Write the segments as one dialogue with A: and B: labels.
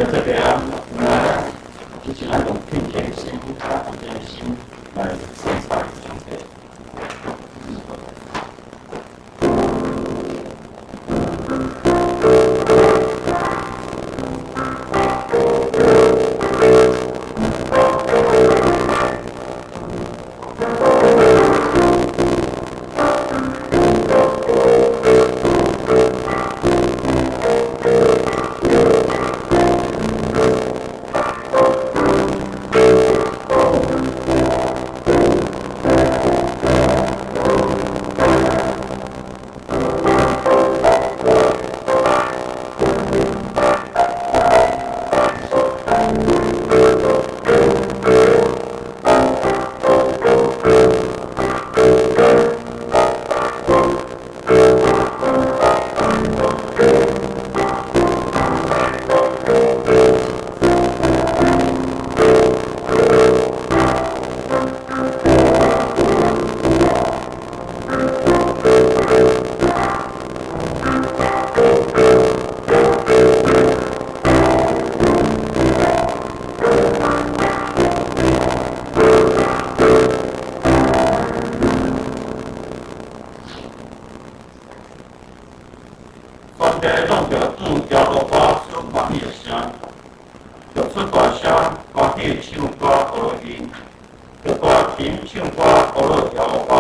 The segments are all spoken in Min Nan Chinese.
A: 這個啊，來，就是咱用敬虔的心、較虔誠的心來敬拜上帝。上帝創造向耶和華所歡喜的聲，著出大聲歡喜唱歌歌頌，著彈琴唱歌歌頌耶和華，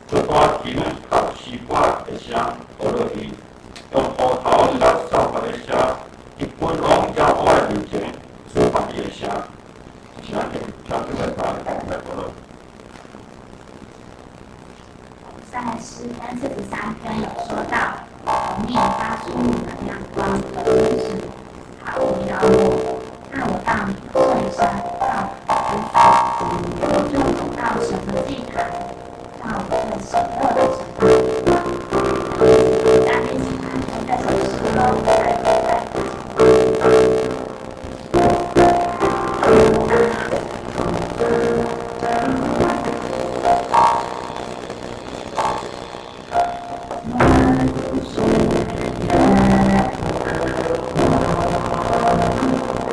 A: 著彈琴佮詩歌的聲歌頌，用號頭佮掃把的聲，佇君王耶和華的面前出歡喜的聲，是咱聽這個來歌頌。
B: 在詩篇43篇有說到，從你發出你的亮光的天使，他圍繞我，帶我到你的聖山，到你的居所，我就走到神的祭壇，到我最喜樂的神那裡。大家喜歡聽這首詩歌，來敬拜主。我主是耶和華。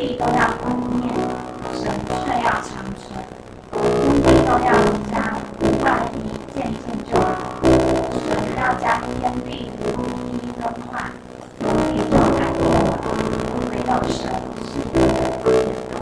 B: 地都要毁滅，神卻要長存；天地都要如外衣漸漸就融，神要將天地如衣更換，天地就改變了，唯有神是永遠不變的。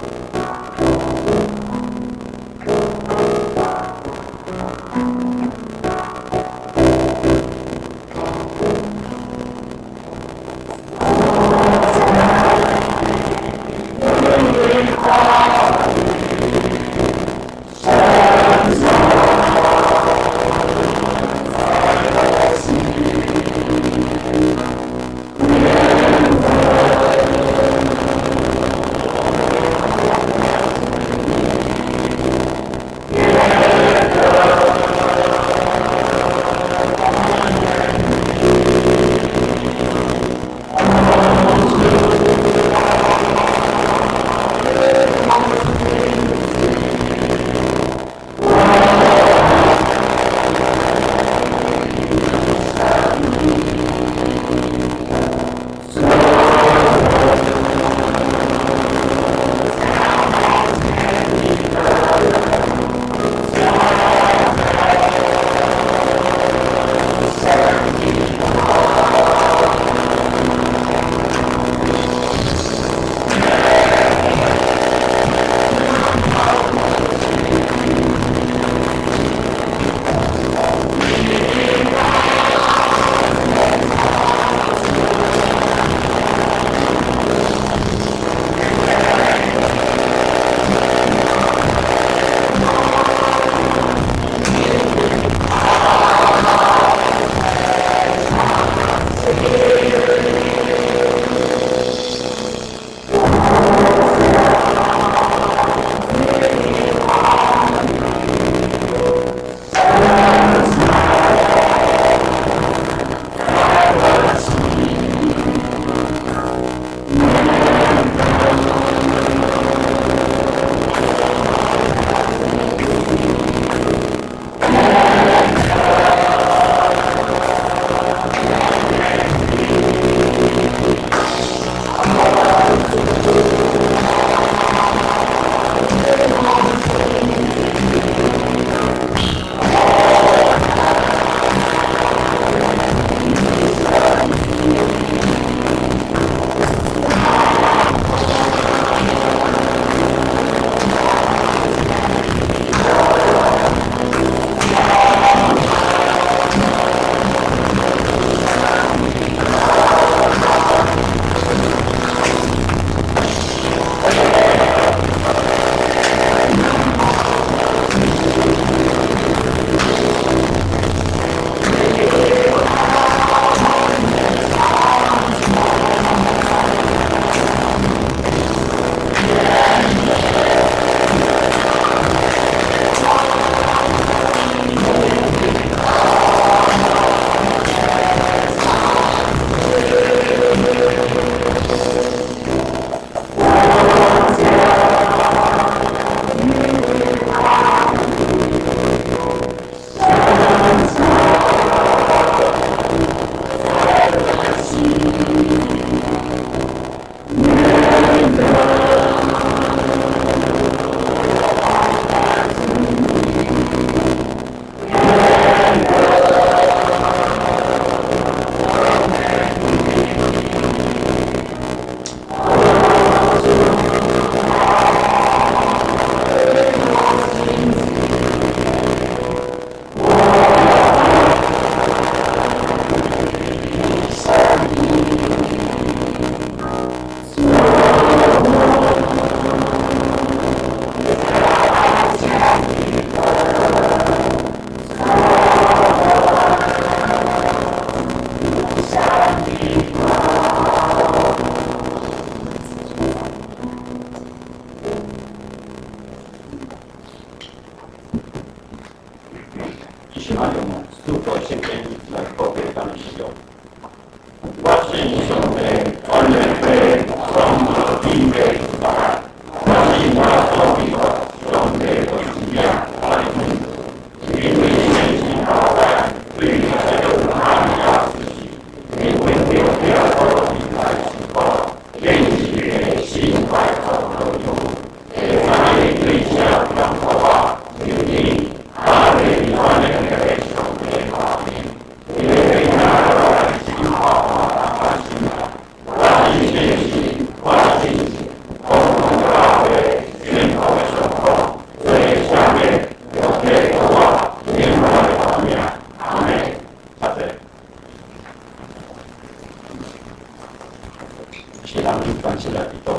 A: 世人專心來祈禱。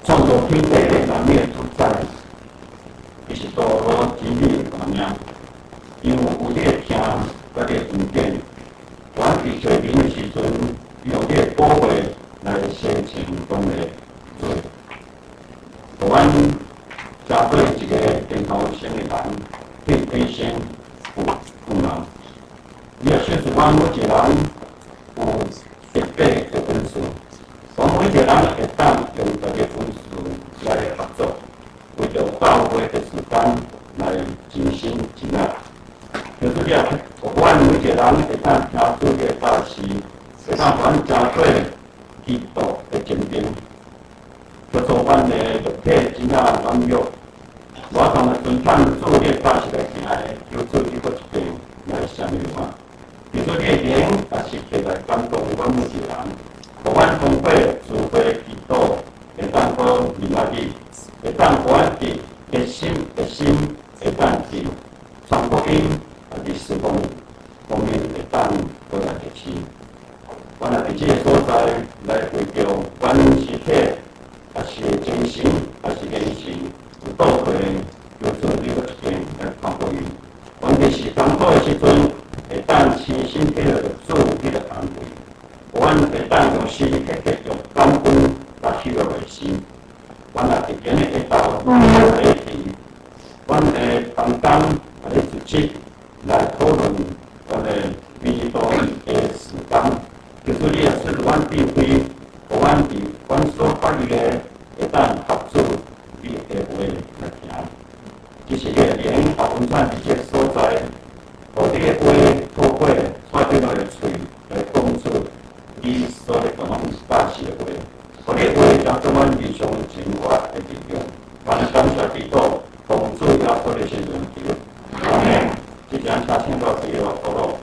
A: 創造天地的萬物的主宰，伊是道路真理的命，因為有你的聽，佮你的恩典，阮佇罪人的時陣，用你的寶血來洗清阮的罪，予阮成做一個天堂生的人，對天生有有人。你若賞賜阮每一個人有特別的恩賜，阮每一個人會當用家己恩賜來合作，為著教會的事工來盡心盡力。求主你啊，予阮每一個人會當聽主的教示，會當予阮成做基督的精兵，去做阮的肉體真正軟弱。無法度來遵按主的教示來行的，求主你閣一遍來赦免阮。求主你的靈也時刻來感動阮每一個人，予阮通過慈悲祈禱，會當閣明白你，會當予阮佇熱心的心，會當佇傳福音，啊，佇事奉方面會當閣來熱心。阮也佇這个所在來為著阮身體，抑是精神，抑是言行有倒退，求主你閣一遍來看顧伊。阮佇時艱苦的時陣，會當親身體會著主彼个安慰，阮會當用時時刻刻用感恩來喜樂的心。阮也佇今日下晝來佇阮的同工來組織來討論阮的美多的時間。求主你也賜予阮智慧，予阮佇阮所發育的會當合主你的話來行。這是你的靈也運轉佇這个所在，予你的話透過蔡長老的喙來講出你所咧共阮教示的話，予你的話當做阮日常生活的力量。阮感謝基督，奉主耶穌的聖名求，阿們。這陣請請到第二個禱告。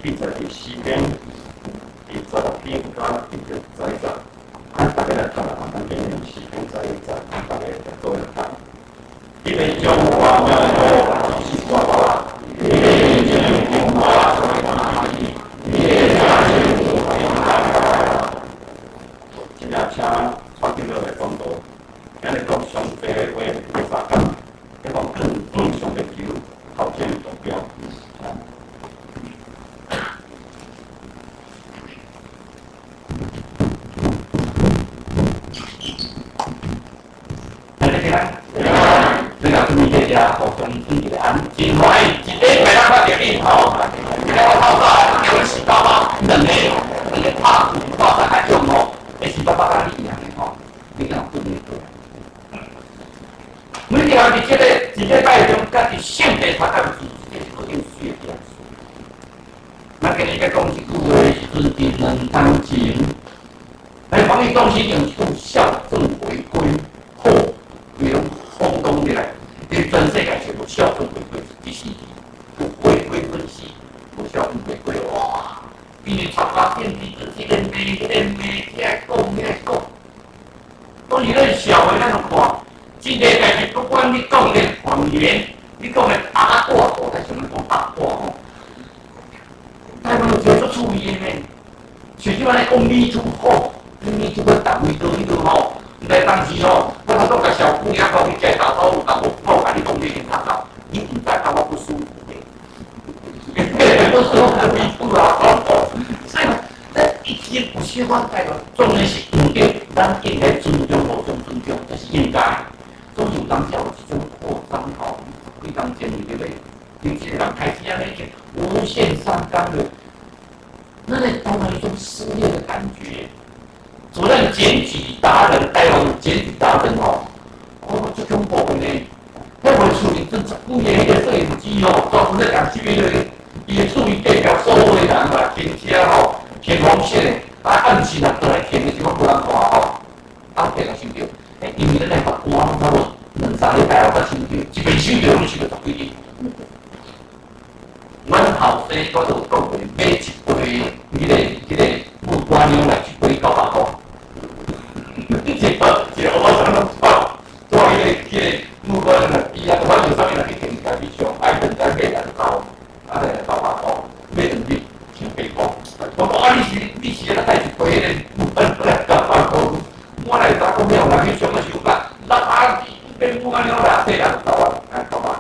A: 記載佇詩篇第16篇佮1至11節。咱逐家來讀啦，咱今日詩篇11節，咱逐家來做來讀。你欲將我名是我，你欲將我你的名這領請蔡長老來講道，今日講上帝的話來相共，希望向上帝求，頭前目標。
C: 來，你來，你來，你這遮互相轉一個安，真歡喜，一禮拜咱看著你吼，今日我透早叫你四爸爸，兩個拍拍三較重吼，會四爸爸佮你一樣的吼，你敢有轉過來？每一個人佇這個一禮拜中，佮佇聖殿頭甲有這是固定需要的。咱今日欲講這句話的時陣，佇2冬前，來防疫中心用一句校正回歸，好，伊攏轟動起來，佇全世界全部校正回歸是第四期，有回歸分析，無校正回歸，哇！因為插花電池，這個罵，彼個罵，遐講遐講，當然咱社會咱就看，真濟代誌，不管你講的謊言，你講的八卦，我才想欲講八卦吼。台灣有一個足趣味的呢，像這擺咧講 me too 吼，你 me too 去逐位倒去倒吼，毋知當時吼，我頭拄共小姑娘講去食豆腐，有淡薄，我有共你講你已經拍到，你毋知感覺不舒服的，不舒服 me too 啊，所以咱一天有小可台灣，當然是毋對，咱應該尊重互相尊重，這是應該。總是有當時有這種擴張吼，幾當前對不對？有一個人開始按呢無限上綱的，那個當然一種撕裂的感覺。主任檢舉達人，台灣檢舉達人吼，哦，足恐怖的呢。彼個厝裡陣十幾個彼個攝影機吼，專門咧共攝彼個，伊的厝裡隔壁所有的人啊，停車吼，停紅線的，啊暗時若倒來停的時陣無人看吼，啊別個收著，欸，因為咱來罰單差不多兩三禮拜後才收著，一遍收著攏收著十幾日。阮後生我就有講過，買一杯彼個木瓜牛奶，一杯900箍。一個一個我想攏帶帶彼個木瓜牛奶比啊，反正啥物人去停家己上，愛兩家買兩包，啊來900箍，買兩日1800箍。我講啊，你是按怎帶一杯彼個木瓜牛奶900箍？我來早講了，人去上啊收價，六百買木瓜牛奶，細人900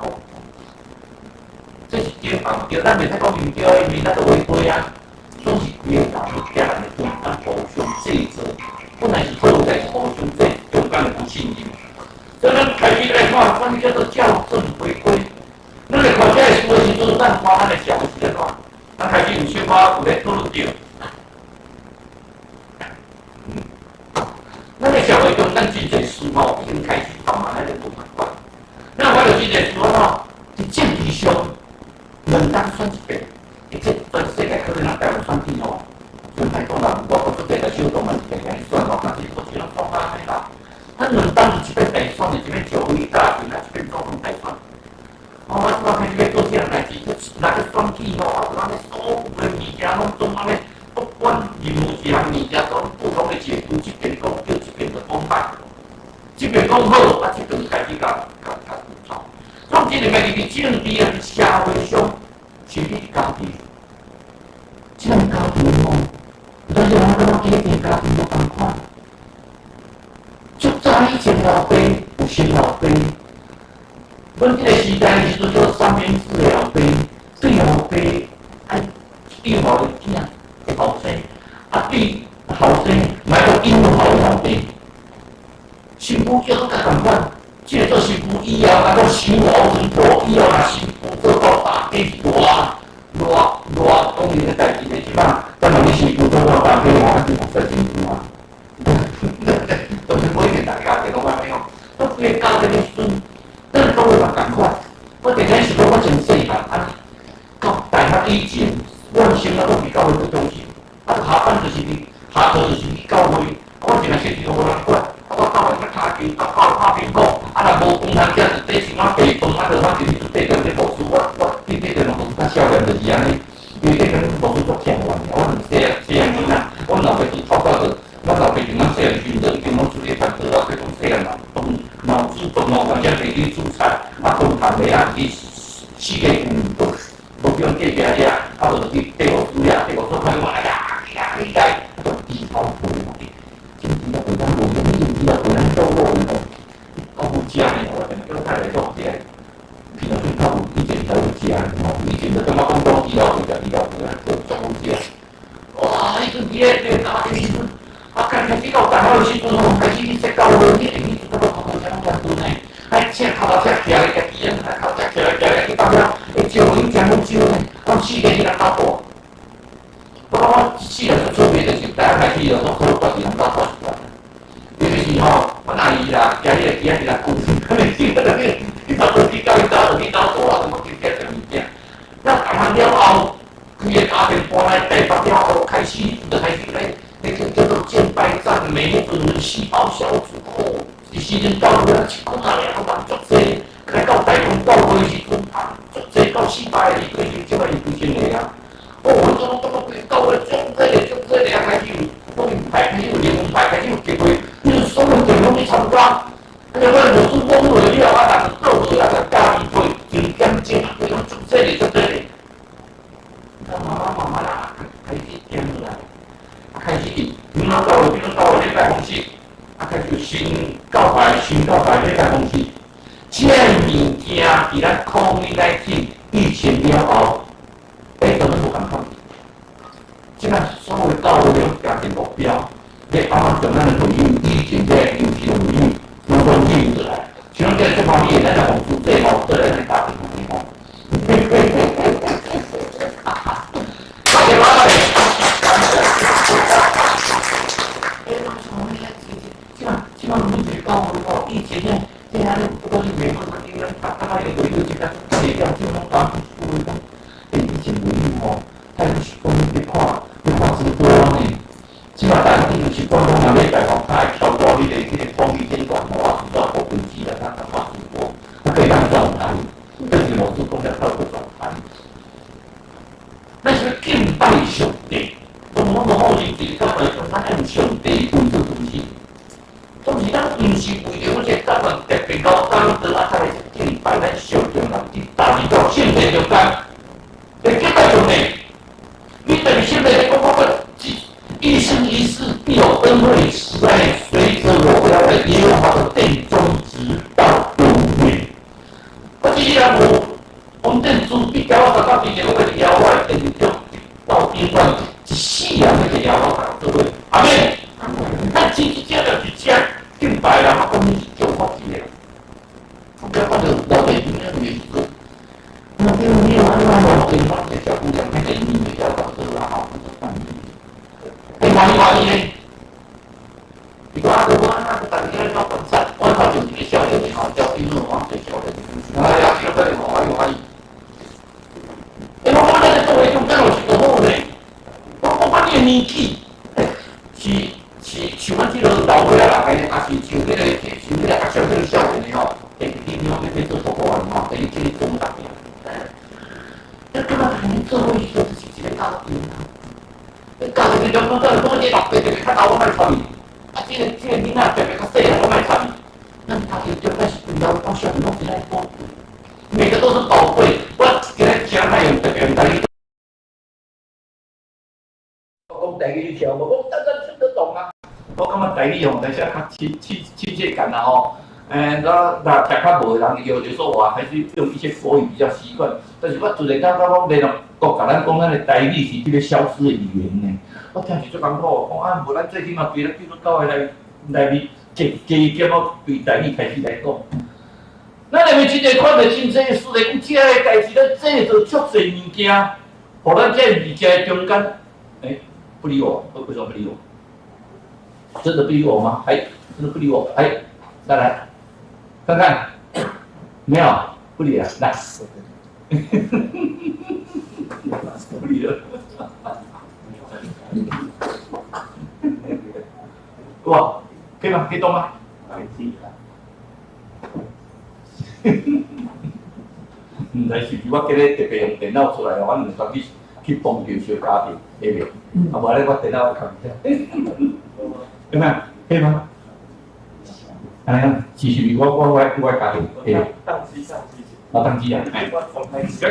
C: 箍。這是對啊，毋對，咱袂使講毋對，因為咱都違規啊。總是規個人去徛人的中間互相制裁，本來是好代誌，互相這中間的不信任。所以咱開始來看，啥物叫做校正回歸？咱來看這個書的時陣，咱看咱的社會是按怎？咱開始有小可有咧討論著。咱的社會中，咱真濟事吼已經開始慢慢咧無仝款。咱發現真濟事吼，佇政治上。兩冬選一遍，而且全世界可能咱台灣選舉吼，全歹講啦，我講出這個小黨嘛是定定去選吼，但是過去攏創安呢啦。咱兩冬有一擺大選，一擺石位大選，啊一擺總統大選。哦，我這擺開始欲做這項代誌，若去選舉吼，啊，就按呢所有的物件攏總按呢，不管任何一項物件，都不同的解讀，這邊講對，這邊就講歹，這邊講好，啊，這邊就開始共共共吐槽。總之，個佇政治啊，佇社會上，甚至佇家庭，這種家庭吼，有當時人感覺家庭家庭無仝款。足早以前老爸有生老爸，阮這個時代的時陣叫三明治的老爸，對老爸愛對某個囝的後生，啊對後生嘛愛閣養好老爸，新婦叫閣較仝款。這個做新婦以後，啊，閣收後陣大，以後若新婦做到大家是偌偌偌當然的代誌咧，這擺咱問你新婦做偌大家，我肯定無說清楚啊。當然每個大家庭攏按呢哦，都規個家庭的時陣，咱講話嘛仝款。我定定是講我從細漢啊，到大學以前，阮生活攏佇教會做中心，啊，下班就是佇下課就是去教會，我淨係說是無人管。我教會較跤球，較教拍蘋果，啊，若無飯通食，就底想怎白飯。叫太太讲这个，平常时较有以前较有食吼，以前就感觉讲讲医疗费，食医疗费啊，做足好食。哇！彼阵伫咧电大的时阵，啊，刚开始到大学的时阵吼，开始去说教会，去去做到头头车拢关阵呢，啊，车头头车徛咧，家己人，啊，头车徛咧徛咧去放了，会招伊真好招呢，我四个人斗大。我感觉四个出名就是大家开始就拢好，大人斗大习惯。尤其是吼，阮阿姨啦，家己的仔伫咧旧，可能记得去，去走去到伊走去斗大，啊，怎么去寄食物件？那逐项了后，规个家庭搬来台北了后，开始就开始咧，那个叫做敬拜赞美，迄阵细胞小组哦，一时阵到尾啊，一久仔尔，人足济，来到台中教会时阵啊，足济到400个、几千、这摆是几千个啊。哦，我怎怎怎教会足济足济啊，开始有福音派，开始有灵恩派，开始有聚会，你所有地拢去参加。啊，我无主讲落了，啊，人做落啊，就教伊会真点钟，啊，规拢足济足济。啊，慢慢慢慢啊，开始点落来，啊，开始平常教会，平常教会礼拜方式，啊，开始有新教派、新教派礼拜方式。这个物件伫咱 COVID-19 疫情了后，欸，怎么无仝款？这个所有教会拢定定目标，要慢慢将咱的会友以前这个优秀会友，拢拢引过来。像这个这方面，咱若奉主这吼，对咱的家庭吼。哈哈，大家好，欸，我想你遐这这这马每一个教会吼，以前呢，这遐不管是美国、英国，大大概会友这个这个这种讲，有讲，欸，以前会友吼，他是讲咧看咧看直播呢。这马大家已经习惯讲，若礼拜吼，他会跳过彼个统一监管吼，啊，主要无飞机啦，他看直播，啊，可以当转台，这是牧师讲了跳过转台。咱是敬拜上帝，我们好日子到来讲，咱爱用上帝为做中心。总是咱毋是为著阮这个教特别高岗的啊，才来敬拜咱上帝人，伫大日到圣殿中间，来敬拜上帝。你等圣殿咧讲讲讲，一生一世必有恩惠慈爱随着我，我要在耶和华的殿中直到永远。我只是人无，王殿主必交我感觉伫我个耶和华的殿中，到永远一世人要伫耶和华做伙。阿们。咱真正就是遮敬拜人，我讲你是祝福伊的。我感觉就老爸娘的时阵，老爸娘安怎老爸娘一个小姑娘，迄个女的了到做啦吼，欸，欢喜欢喜咧。伊讲啊，我啊，逐日咧怎观察，我头前一个少年的吼，叫比如我一个少年，哎呀，叫佢欢喜欢喜。欸，我讲咱咧做伙中间有是多好呢。我讲你的年纪，欸，是是像阮这个老岁仔人的，抑是像彼个阿少这个少年的吼，欸，你你讲欲做婆婆吼，等于这个中大的。你感觉共你做伙时阵就是一个家庭啊。你家庭中讲讲讲，这老爸特别较老，我莫插伊。啊，这个囡仔特别较细汉，我莫插伊。咱家庭中间是老到小拢是咱宝贝，每个都是宝贝。我今日真爱用特别用台语。我讲台语你听无？我当然听得懂啊。我感覺台語吼，但是較親切感啦吼。欸，那那聽較無的人，有時說我還是用一些國語比較習慣。但是我突然間感覺講聯合國共咱講咱的台語是這個消失的語言呢。我聽是足艱苦，講啊，無咱最起碼對咱基督教會內內面加加減仔對台語開始來講。咱內面真濟看著真濟事咧，講這个代誌咧製造足濟物件，予咱這個物件中間，欸，不理我，為什麼不理我？真的不理我嗎？哎，真的不理我？哎，再來看看，沒有，不理了，來，不理了，哇，可以嗎？可以動嗎？毋知是毋是我今日特別用電腦出來，我兩當去幫助小家庭，會袂？啊，無咧，我電腦看一下。有沒有？可以嗎？按呢，是是我家庭，會。
A: 當機當機。
C: 啊，當機啊！不要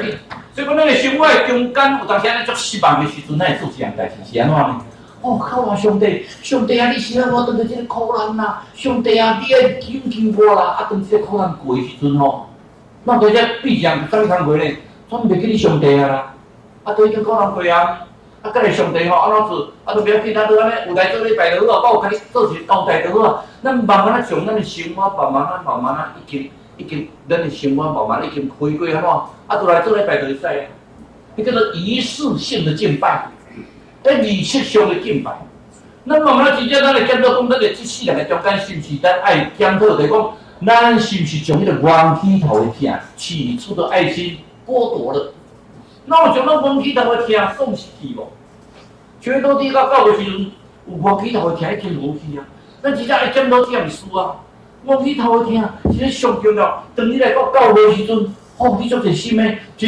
C: 緊。所以講，咱的生活的中間有當時按呢足失望的時陣，咱會做一項代誌是按怎呢？哦，靠啊！上帝，上帝啊！你是愛我當做這個苦難啊！上帝啊！你愛拯救我啦！啊，當這個苦難過的時陣吼，那對這變成啥物工課呢？總袂記你上帝啊啦！啊，都已經苦難過啊！啊，佮你上帝吼，按怎做？啊，都不要緊，啊，都按呢有來做禮拜就好啊，我有共你做一個交代就好啊。咱慢慢仔將咱的生活，慢慢仔、慢慢仔已經、已經，咱的生活慢慢已經回歸按怎？啊，都來做禮拜就會使啊。彼叫做儀式性的敬拜。喺儀式上的敬拜，咱慢慢真正咱來檢討講，咱佇這四人的中間，是毋是咱愛檢討？就是講，咱是毋是將彼個原起頭的疼，起初的愛心剝奪了？那有將咱原起頭的疼喪失去無？像彼老底嘉教會時陣，有原起頭的疼已經無去啊！咱真正愛檢討這項事啊！原起頭的疼是咧上重要。當你來到教會時陣，哦，你足濟心的，就。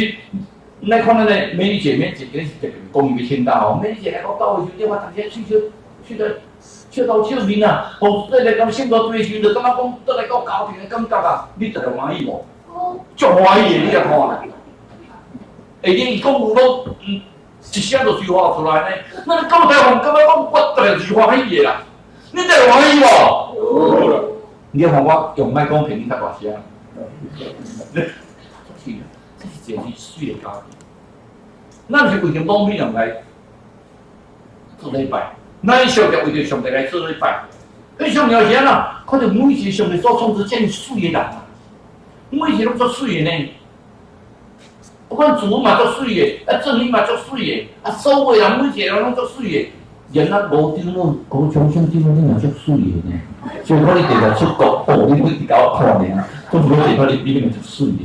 C: 咱看咱的美女姐，美女姐今日是特別講伊欲聽到吼。美女姐來到教會時陣，我逐日喙笑，笑到笑頭笑面啊！哦，來來到聖徒隊的時陣，就感覺講倒來到家庭的感覺啊！你特別歡喜無？足歡喜的，你來看。下頂伊講有攏，一聲就隨話出來呢。咱教台灣感覺講我特別是歡喜的啦。你特別歡喜無？你看我用麥講頻率較大聲。這是這是一個水的家庭。咱毋是為著某物人來做禮拜，咱上帝為著上帝來做禮拜。彼上帝是按怎？看著每一個上帝所創造遮爾媠的人啊，每一個攏足媠的呢。我看主嘛足媠的，啊正理嘛足媠的，啊所有的人每一個人攏足媠的。連咱吳長老、高中生長老你嘛足媠的呢。所以講你定定出國，哦，你會共我看爾，總是講地方你你嘛足媠的。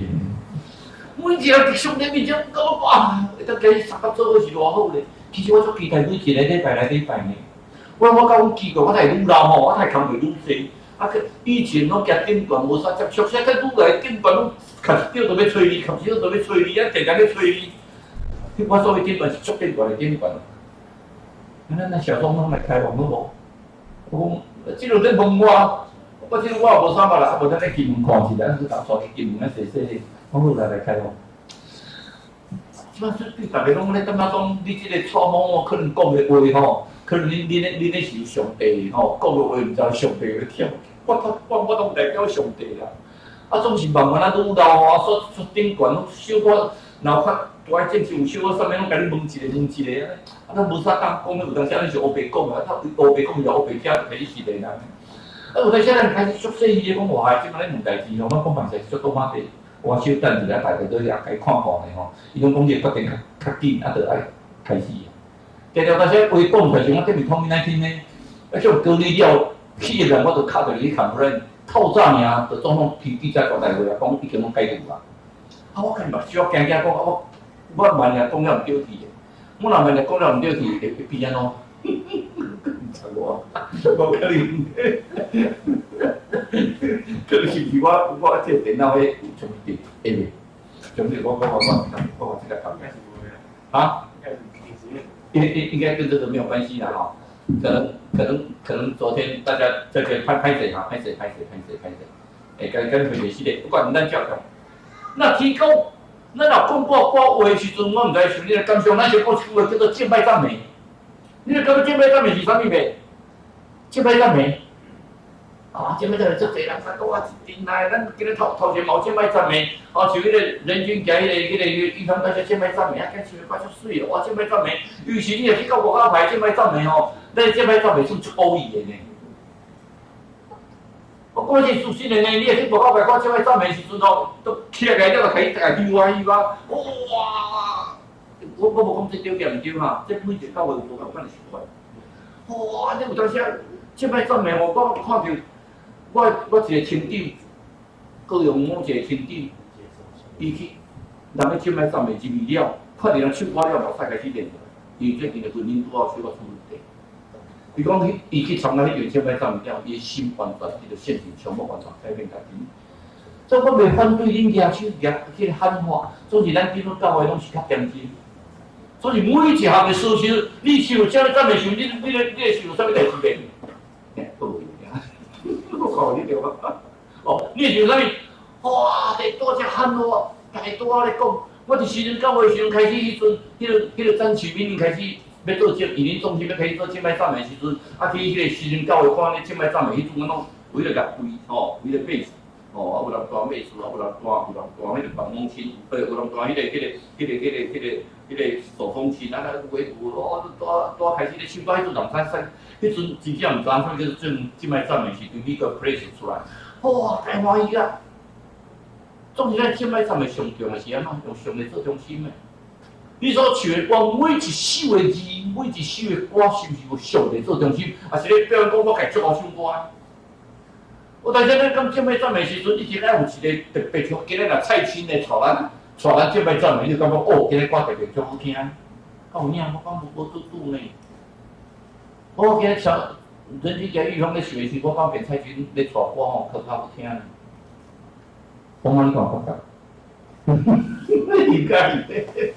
C: 每一個佇上帝面前，感覺哇，會當共伊相佮做伙是偌好咧。其實我足期待每一個禮拜來禮拜呢。我感覺奇怪，我太愈老吼，我太工袂愈濟。啊，去以前攏行頂懸無啥接觸，現在愈來頂懸攏較一著就欲揣你，較一著就欲揣你，啊，定定咧揣你。我所謂頂懸是足頂懸的頂懸。咱咱小雙攏來開放好無？我講，這個咧問我，我這個我也無啥物啦，啊無咱咧金門看一下，咱去共帶去金門，咱踅踅咧，講好來來開放。這擺對逐个攏咧感覺講，你這個錯摸可能講的話吼，可能恁咧是有上帝吼，講的話毋知上帝會聽。我都代表上帝啦。啊，總是慢慢仔愈老啊，煞出頂懸，攏小可若有較大的政治有小可啥物，攏共你問一個問一個，啊，咱無啥當講，有當時咱是烏白講啊，他烏白講就烏白聽，就開始是連啊。啊，有當時咱開始足細膩的講話，這擺咧問代誌吼，我講嘛是足多馬地。我小等一下，大家都也該看看咧吼。伊攏講這個決定較較緊，啊，就愛開始。定定當時話講出來時，我頂面通來聽呢，啊，像隔離了，去的人我就敲著去 complain，透早爾，就總統提記者招待會啊，講已經攏解除啊。啊，我家己嘛小可驚驚講，啊我我萬一講了毋對去的，我若萬一講了毋對去，會變按怎？毋知我，無可能。可能是毋是我我這個電腦彼有衝擊？會袂？衝擊我我我我我這個感覺。啊？應應應該跟這個沒有關係啦，吼。可能可能可能昨天大家這個歹歹勢哈，歹勢歹勢歹勢歹勢，會跟跟佢聯繫的，不管咱照講。那提高，咱若講歌歌話的時陣，我毋知像你來感想，咱是講一句話叫做敬拜讚美。你會感覺敬拜讚美是啥物袂？敬拜讚美。啊，敬拜讚美足濟人，講我一陣來，咱今日頭頭前嘛有敬拜讚美，哦，像彼個人均行彼個彼個地方，大家敬拜讚美，啊，敢唱歌足媠哦，哇，敬拜讚美，尤其你若去到外口排敬拜讚美吼，咱敬拜讚美算足古意的呢。我講是事實的呢，你若去外口排看敬拜讚美時陣吼，都起來了就開始逐家喜歡喜歡，哇！我無講這對抑毋對哈，這每一個教會有無仝款的習慣。哇！你有當時敬拜讚美吼，我看著我一個親長，高雄某一個親長，伊去人咧敬拜讚美入去了，看著人唱歌了，目屎開始練，因為最近的婚姻拄好小可出問題。伊講去，伊去參加彼個敬拜讚美了，伊的心完全，伊個性情全部完全改變家己。所以我袂反對恁舉手舉去喊話，總是咱進入教會攏是較恬靜。所以每一項的事情，你想啥物讚美想，你會想啥物代誌袂？欸，都無我看你對吧？哦，你會想啥物？哇！佇拄只喊話，大家拄仔咧講，我佇時陣教會時陣開始彼陣，彼個詹啟明開始欲做敬，移民中心欲開始做敬拜讚美時陣，啊去彼个新人教會看咧敬拜讚美，彼陣阮攏圍咧共跪吼，圍咧貝斯，吼，啊有人彈貝斯，啊有人彈，有人彈彼个管風琴，有人彈彼个手風琴，啊，咱圍有哦，拄拄開始咧唱歌，彼陣人知使，彼陣真正毋知影啥物叫做敬拜讚美，是對美國 praise 出來，哇，太歡喜啊！總是咱敬拜讚美上重要是按怎？用上帝做中心的。你所唱的歌，每一首的字，每一首的歌，是毋是有上帝做中心？抑是咧表演講我家足𠢕唱歌？我但是咱講敬拜讚美時陣，一定愛有一个特別像今日若蔡琴來帶咱敬拜讚美，你就感覺哦，今日歌特別足好聽。敢有影？我講無無拄拄呢。我今日像人體家玉芳咧唱的時，我感覺蔡琴咧帶歌吼，較較好聽呢。我講你敢有感覺？應該是。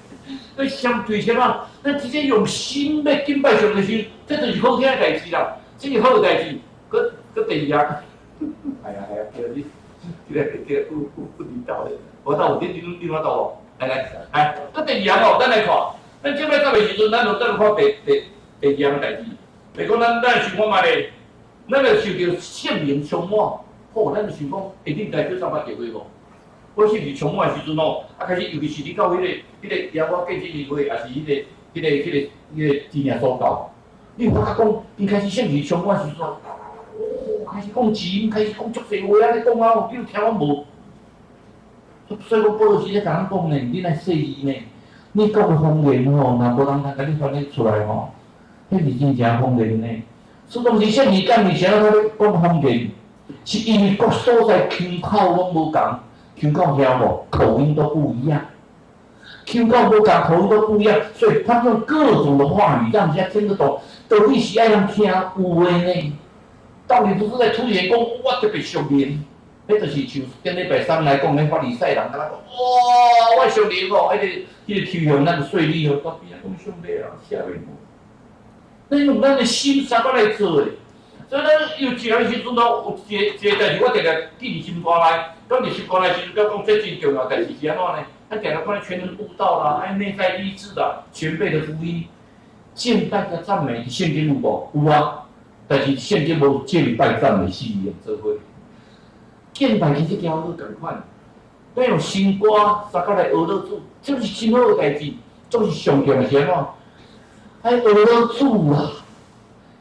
C: 那相對什麼？咱直接用心欲敬拜上帝時，這就是好聽的代誌啦。這是好的代誌。閣閣第二項，哎呀哎呀，叫你，這個這個有有領導的，我到有點你你我到無？來來來，閣第二項哦，咱來看，咱敬拜讚美時陣，咱就咱看第二項代誌。比如講，咱想看覓咧，咱就受著聖靈充滿，吼，咱就想講，欸，你毋知叫啥物機會無？我聖靈充滿的時陣哦，啊開始，尤其是你到彼个耶和華見證會，抑是彼个真耶穌教，你有發覺講，𪜶開始聖靈充滿時陣，哦，開始講錢，開始講足濟話按呢講啊，你有聽阮無？所以講保羅時咧共咱講呢，你若細膩呢，你講的方言吼，若無人通共你翻譯出來吼，彼是真正方言呢。所以當時聖靈降臨時，他咧講方言，是因為各所在腔口攏無仝。腔口聽無？口音都不一樣，腔口無仝，口音都不一樣，所以他用各種的話語讓人家聽得懂。到底是愛人聽有的呢？到底不是在凸顯講我特別屬靈，彼就是像頂禮拜三來講，彼法利賽人，敢若講哇，我屬靈哦，彼个抽象咱的稅吏哦，到邊仔講上帝啊，啥物無？咱用咱的心相佮來做的。所以咱有一個時陣哦，有一個一個代誌，我定定記佇心肝內。講佇心肝內時陣，講這真重要代誌是按怎呢？咱定定看全能布道啦，愛內在醫治啦，全備的福音，敬拜佮讚美，聖經有無？有啊，但是聖經無敬拜讚美四字做伙。敬拜其實交好仝款，咱用新歌相佮來學樂主，這是真好的代誌，總是上重要是按怎？愛學樂主啊！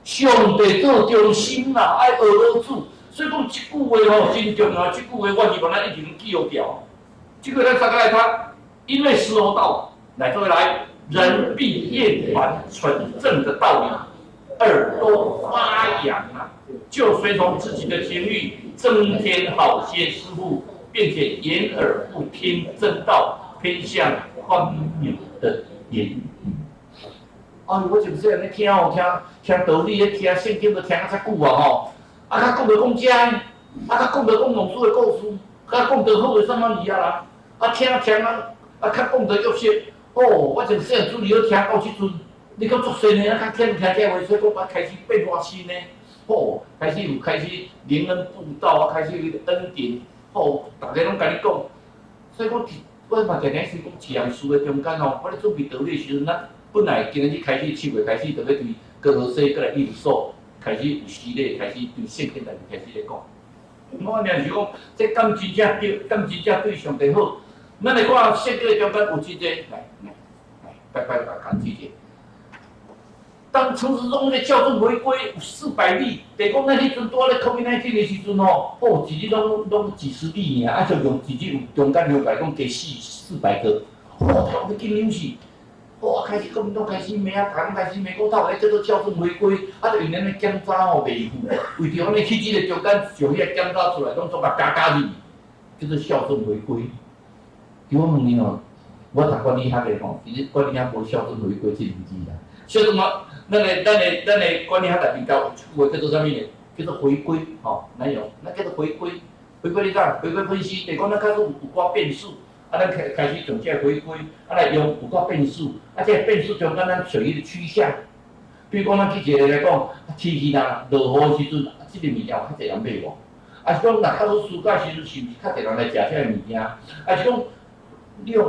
C: 上帝做中心啦，愛學樂主。所以講這句話吼真重要，這句話我希望咱一定記牢牢。這個咱相佮來讀，因為時候到，來做伙來，人必厭煩純正的道理，耳朵發癢啊，就隨從自己的情欲，增添好些師傅，並且掩耳不聽真道，偏向荒謬的言語。哎呦，我從細漢咧聽哦，聽聽道理，咧聽聖經，都聽啊遮久啊吼。啊，較講著講遮，啊，較講著講牧師的故事，較講著好的啥物字啊啦，啊聽聽啊，啊較講著約瑟，哦，我從細漢主日學聽到這陣，你講足細呢，啊較聽聽這話，所以講啊開始變化新呢，吼，開始有開始靈恩布道啊，開始有恩典，吼，逐家攏共你講，所以講，我嘛定定想講，一樣事的中間吼，我咧準備道理的時陣，咱本來今日開始7月開始，就欲對歌羅西閣來以弗所開始有洗禮，開始對聖經內面開始咧講。我爾是講，這敢真正對，敢真正對上帝好。咱來看聖經的中間有真濟，來來來，拜拜共講這個。當陳時中咧校正回歸有400例，就是講咱彼陣拄仔咧 COVID-19 的時陣吼，哦，一日攏幾十例爾，啊，就用一日有中間兩百講加400個，哇，頭要緊張死。哇，開始國民黨開始罵啊，台灣開始罵，講頭咧叫做校正回歸，啊，就用咱咧檢查吼袂赴，為著按呢去這個中間上彼個檢查出來，攏總共加加入去，叫做校正回歸。其實我問你哦，我讀管理學的吼，其實管理學無校正回歸這個字啦。校正我，咱的管理學內面教有一句話叫做啥物呢？叫做回歸，吼，咱用，咱叫做回歸，回歸你知？回歸分析，就是講咱假使有有寡變數。啊，咱開始從這個回歸，啊來用有寡變數，啊這個變數中間咱找彼個趨向。比如講，咱舉一個來講，天氣若落雨的時陣，啊，這個物件有較濟人買無？啊是講若較早暑假時陣，是毋是較濟人來食這個物件？啊是講，你用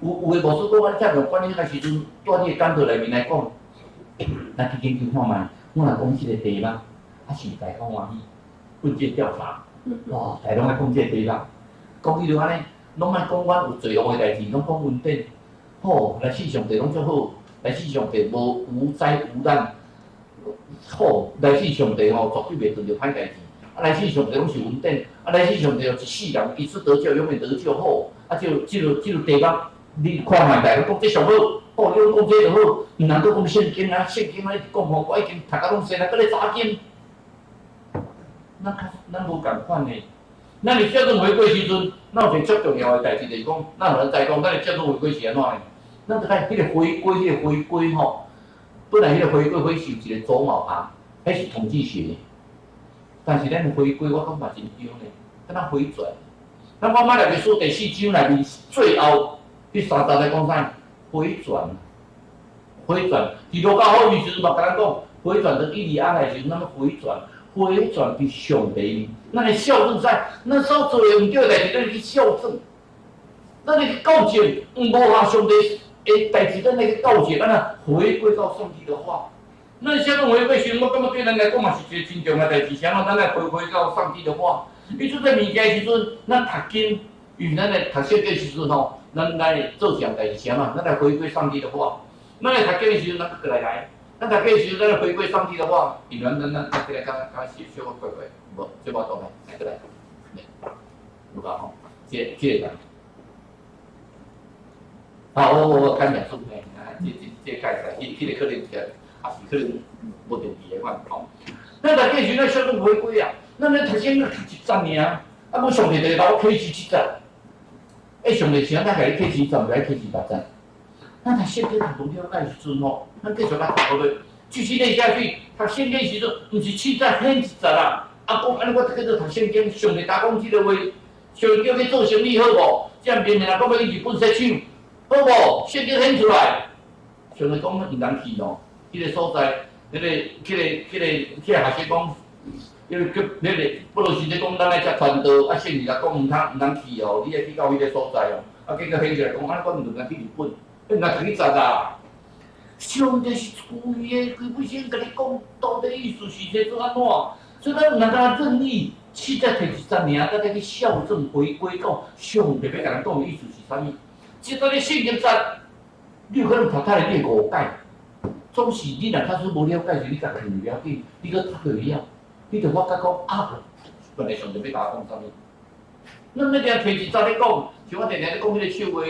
C: 有的牧師講，你聽用管理學時陣，蹛佇個講道內面來講，咱去研究看覓，我若講這個題目，啊是大家歡喜，問卷調查，哇，大家攏愛講這個題目，講起就按呢，攏莫講阮有罪惡的代誌，攏講恩典，好，來信上帝攏足好，來信上帝無無災無難，好，來信上帝吼，絕對袂遇著歹代誌，啊，來信上帝攏是恩典，啊，來信上帝哦，一世人一次得救，永遠得救，好，啊，這個題目，你看覓，大家講這上好。哦，你講這就好，毋通閣講聖經啊，聖經啊，一直講吼，我已經讀甲攏生啊，閣咧查經。咱較咱無仝款的，咱佇孝順回歸時陣，咱有一個足重要的代誌，就是講，咱予咱知講，咱佇孝順回歸是按怎的？咱就看彼個回歸，彼個回歸吼，本來彼個回歸會是一個左卯旁，彼是統計學。但是咱的回歸，我感覺真對呢，敢若回轉。咱看馬拉基書第四章內面最後彼三節來講啥？回轉，回轉。佇路加福音時陣嘛，共咱講，回轉的以利亞來時陣，咱回轉，回轉佇上帝。咱的孝順在，咱所做的毋對的代誌，咱去孝順。咱去校正，毋無合上帝的代誌，咱來去校正，按怎回歸到上帝的話。咱孝順回歸時陣，我感覺對咱來講嘛是一個真重要代誌。啥物？咱來回歸到上帝的話。伊做這物件的時陣，咱讀經，因為咱來讀聖經時陣吼，咱來做一項代誌，啥物？咱來回歸上帝的話。咱來讀經的時陣，咱閣過來來。咱讀經的時陣，咱來回歸上帝的話。因為咱過來較較小小可怪怪，無，這無懂來，來過來，有夠吼？這個人。好，我感謝主呢，啊，這介紹，彼個可能也是可能無電池的款吼。咱讀經時，咱孝順回歸啊，咱咧讀聖經讀一節爾，啊，無上帝就來我啟示七節。欸，上帝是按怎共你啟示一節，毋共你啟示六節？咱讀聖經讀無了解時陣吼，咱繼續來讀落去，繼續練下去。讀聖經時陣，毋是七節顯一節啦。啊，講按呢，我叫做讀聖經，上帝共講這個話，上帝叫去做生意好無？這樣明明講欲去日本設廠，好無？聖經顯出來，上帝講毋通去哦，彼個所在，彼個學生講，彼個叫彼個保羅使者講，咱愛食傳道，啊，聖靈甲講毋通去哦，你愛去到彼個所在哦。啊，結果顯出來講，啊，我毋通去日本，你毋通去十啊！上帝是故意的，佢不先共你講到底意思是這做按怎，所以咱毋通干焦任意，七節提一節爾，閣再去校正回歸講上帝欲共咱講的意思是啥物？這當你聖經節，你有可能讀透來你會誤解，總是你若假使無了解時，你共看袂要緊，你閣讀過了，你就發覺講啊，原來上帝欲共我講啥物？咱一定提一節咧講，像我定定咧講彼個笑話，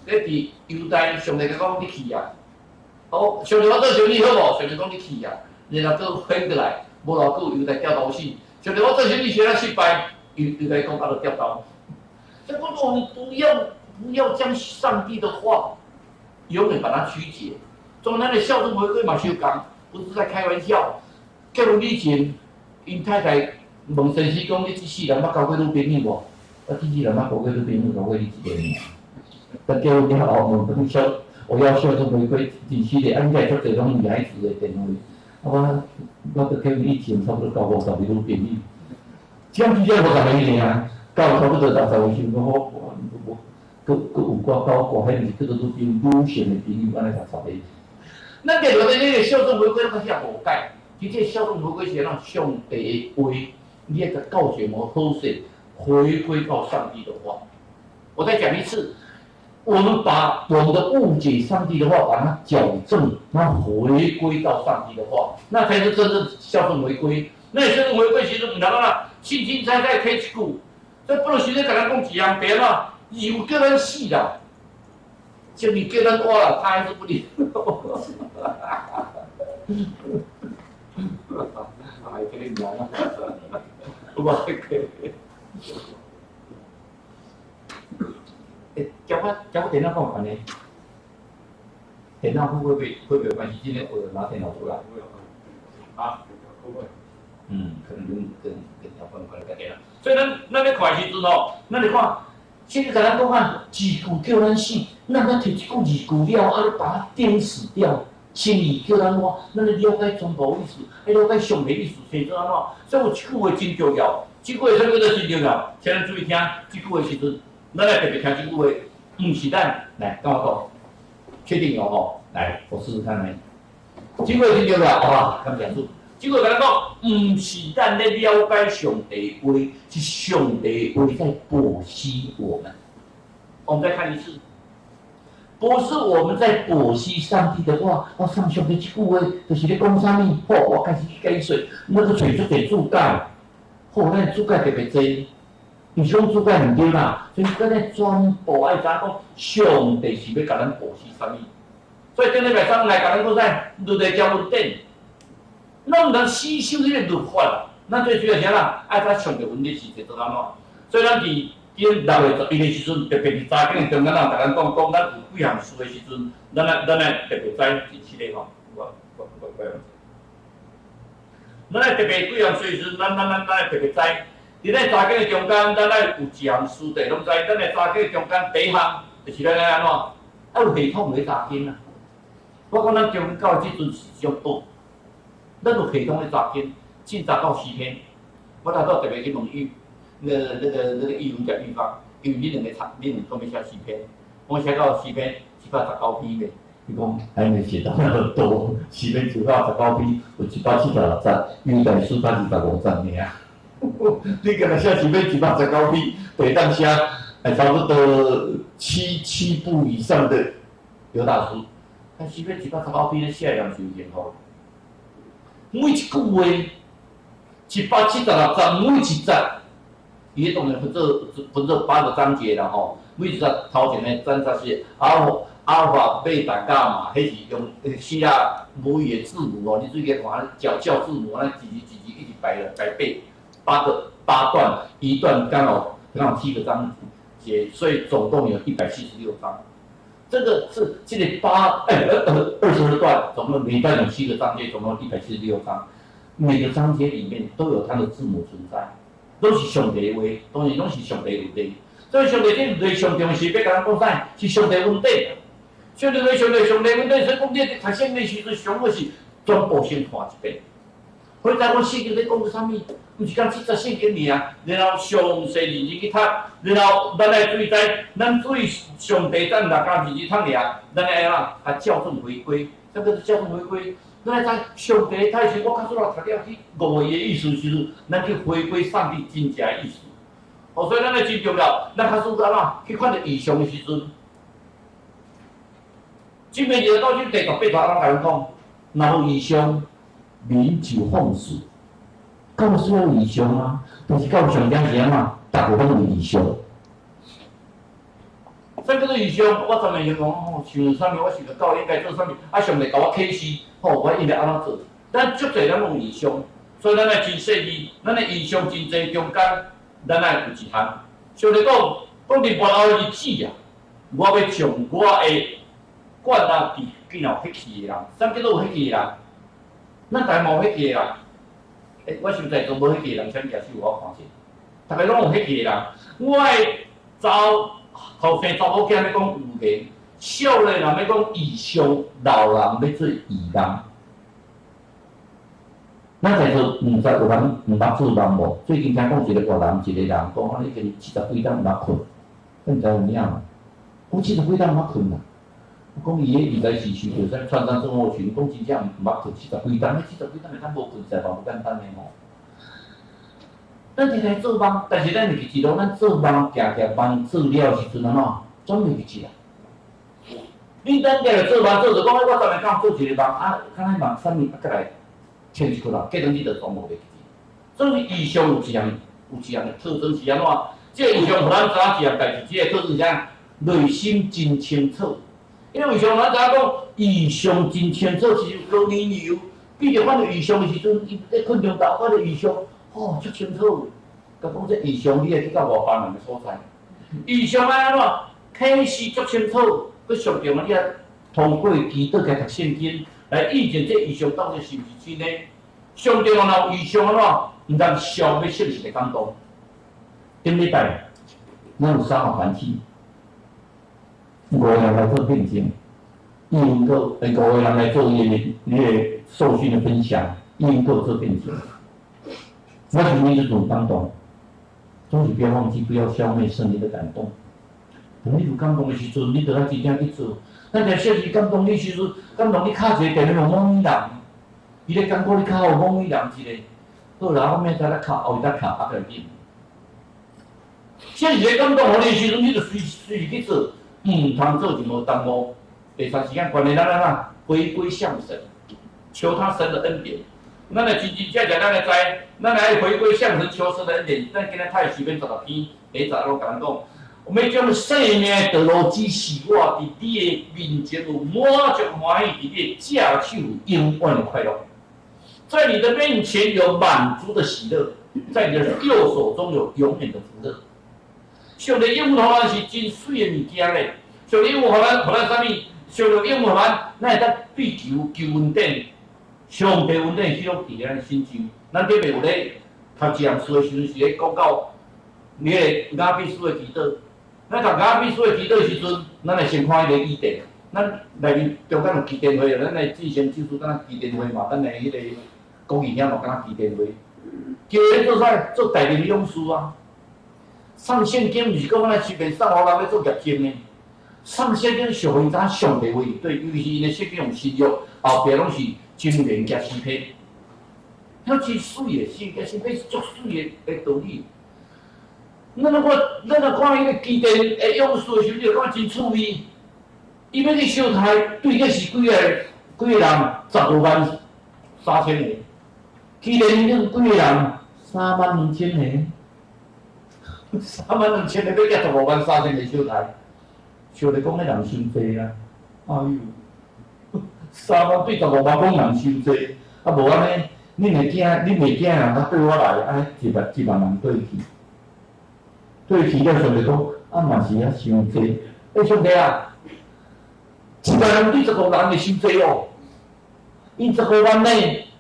C: 彼佇猶大上帝共講你去啊，好，上帝我做生意好無？上帝講你去啊，然後閣反過來，無偌久猶大吊刀死。上帝我做生意是按怎失敗？猶大講啊，著吊刀。所以我們不要將上帝的話永遠把它曲解。總咱的孝順回歸嘛相仝，不是在開玩笑。結婚以前，𪜶太太問先生講：你這世人捌交過女朋友無？我這世人捌交過女朋友，交過你一個爾。但結婚了後問講孝，我要孝順回歸，真實的，啊，你遮足濟攏女孩子的電話。啊，我閣結婚以前差不多交50個女朋友，將近才50個爾，交差不多60個，想講我無，閣有寡交寡，彼毋是叫做女朋友，女性的朋友，按呢60個。咱定落咧，那個孝順回歸，攏較遐誤解。其實孝順回歸是按怎上帝的話，你愛共校正無好勢，回歸到上帝的話。我再講一次，我們把我們的誤解上帝的話，把它矯正，那回歸到上帝的話，那才是真正孝順回歸。那孝順回歸其實毋通啊，凊凊彩彩提一句，這不如實在共咱講一樣白嘛，有叫咱死啦，就是叫咱活啦，他還是不理。哎，這個難啊，我個。欸，交我電腦敢有關係？電腦會不會有關係？今天我有拿電腦出來。啊？嗯，可能跟調關關係電腦。所以咱咧看的時陣吼，咱來看，現在共咱講啊，一句叫咱死，咱才提一句二句了，啊，你把它釘死掉。心意叫咱活，咱咧了解全部意思，愛了解上帝意思寫做按怎。所以有一句話真重要，這句話啥物叫做真重要？請咱注意聽，這句話時陣，咱來特別聽這句話，毋是咱來跟我講，確定有吼？來，我試試看來。這個真重要，哇！感謝主。這個共咱講，毋是咱咧了解上帝話，是上帝話在剖析我們。我們再看一次，不是我們在剖析上帝的話。我上上帝這句話就是咧講啥物？好，我開始去解說。我閣揣足濟注解，好，咱注解特別濟，毋是講注解毋對啦。所以咱咧全部愛知影講，上帝是欲共咱剖析啥物。所以頂禮拜三來共咱講啥？律例加恩典，咱毋通死守彼個律法。咱最主要是啥啦？愛知上帝恩典是做按怎。所以咱佇今6月11的時陣，特別佇查經的中間，咱有共咱講講，咱有幾項事的時陣，咱愛特別知是這個吼。我，咱愛特別幾項事的時陣，咱愛特別知。佇咱查經的中間，咱愛有一項事地攏知。咱的查經的中間第一項，就是咱愛按怎？愛有系統咧查經啊。我講咱中教這陣是一種寶，咱有系統咧查經，進查到詩篇。我頭拄特別去問伊，那個譯文甲玉芳，因為你兩個查，你兩個欲寫詩篇，我寫到詩篇119篇咧，伊講還沒寫到那麼多，詩篇119篇，有176節，猶大書才25節爾。你敢若寫詩篇119篇，就會當寫，差不多七部以上的猶大書。但詩篇119篇咧寫的人是有用途，每一句話176節，每一節，伊當然分做八個章節啦吼。每一節頭前的章節是阿爾法、貝塔、伽馬，彼是用希臘母語的字母哦。你注意看，較教字母，咱一字一字一直排來排背，八個八段，一段剛好七個章節，所以總共有176章。這個是這個八哎二二十二段，總共每段有七個章節，總共176章。每個章節裡面都有它的字母存在，攏是上帝的話，當然攏是上帝律例。所以上帝這律例上重要是欲共咱講啥？是上帝恩典。上帝上帝上帝恩典，所以講你讀聖經的時陣，上好是全部先看一遍。所以知講聖經咧講啥物？毋是講這節聖經爾，然後詳細認真去讀，然後咱愛注意知，咱對上帝咱若敢認真讀爾，咱愛按怎？較校正回歸，啥叫做校正回歸？咱愛知上帝他是我較早讀了去誤會的意思時陣，咱去回歸上帝真正的意思。哦，所以咱愛真重要，咱較早按怎去看著異象的時陣，這邊就到這第18條，咱共咱講，若無異象，民就放肆。教會需要異象啊，但是教會上點是按怎？逐個攏有異象。啥叫做異象？我昨暝就講吼，想啥物，我想著教會應該做啥物，啊，上帝共我啟示，吼，我應該按怎做？咱足濟咱攏有異象，所以咱愛真細膩，咱的異象真濟中間，咱愛有一項。上帝講，講佇末後的日子啊，我欲將我的管啊，佇見有血氣的人，啥叫做有血氣的人？咱台嘛有血氣的人。欸，我想在座無血氣的人，請舉手我看者。逐个攏有血氣的人，我的查後生查某囝欲講預言，少年人欲講異象，老人欲做異夢。咱在座毋知有人毋捌做夢無？最近聽講一個越南一個人講，啊，已經70幾冬毋捌睏，你毋知有影無？講70幾冬毋捌睏啦。講伊彼毋知是受著啥創傷症候群，講真正毋捌睏七十幾冬，彼七十幾冬會當無睏，實在嘛無簡單的吼。咱直來做夢，但是咱會記一路，咱做夢，定定夢做了時陣按怎，總袂記得啊。你等下做夢做著講，我昨暝敢有做一個夢，啊，敢若夢啥物，啊，閣來穿一窟啦，過兩日就全無袂記。所以異象有一項的特徵是按怎？這個異象予咱知影一項代誌，這個特徵是啥？內心真清楚。因為異象咱知影講，異象真清楚，是哥尼流。彼得看著異象的時陣，伊咧困中晝看著異象，哦，足清楚。共講這異象，你會去到外邦人的所在。異象愛按怎？啟示足清楚，閣上重要，你愛通過祈禱共讀聖經來驗證這異象到底是毋是真的。上重要若有異象按怎？毋通消滅聖神的感動。頂禮拜，咱有三個團體，五個人來做見證，一個五個人來做伊個受訓的分享，一個做見證。我是每一種感動，總是不要忘記，不要消滅聖靈的感動。
A: 當你有感動的時陣，你就愛真正去做。咱若小時感動你時陣，感動你敲一個電話予某人，伊咧感覺你敲予某人一個，好啦，我明仔載來敲，後日再敲，啊，袂緊。小時感動予你的時陣，你就隨隨時去做，毋通做任何耽誤。第三時間關鍵咱按怎回歸向神，求他神的恩典。咱來真真正正，咱來知，咱來回歸向神，求神的恩典。咱今日睇詩篇16篇，第一節攏共咱講。我欲將生命的道路指示我，佇你的面前有滿足歡喜，佇你的正手有永遠的快樂。在你的面前有滿足的喜樂，在你的右手中有永遠的福樂。上帝應許予咱是真媠的物件咧。上帝應許予咱，予咱啥物？上帝應許予咱，咱會當對求求恩典。上帝恩典許攏佇咱身上。咱頂面有咧讀一項書的時陣，是咧講到你個雅比斯的祈禱。咱讀雅比斯的祈禱的時陣，咱來先看彼個伊甸。咱內面中間有基甸會，咱來進行技術，敢若基甸會嘛，咱的彼個講義兄嘛，敢若基甸會。叫伊做啥？做大能勇士啊！送聖經毋是講咱隨便送予人欲做業證的。送聖經是予𪜶知影上帝話，對，尤其是𪜶的聖經用新約，後壁攏是箴言加詩篇，遐真媠的，詩篇詩篇是足媠的的道理。咱若看，咱若看彼個基甸的勇士的時陣，就感覺真趣味。伊欲去相刣，對的是幾个幾个人？153,000個。基甸有幾个人？32,000個。32,000個欲佮153,000個相刣，相咧講彼人傷濟啊！哎喲，3萬對15萬講人傷濟，啊無按呢，恁的囝，恁的囝人啊對我來，按呢1萬人對去。對去了，上帝講，啊嘛是遐傷濟。欸，上帝啊，1萬人對15人會傷濟哦。𪜶十五萬呢，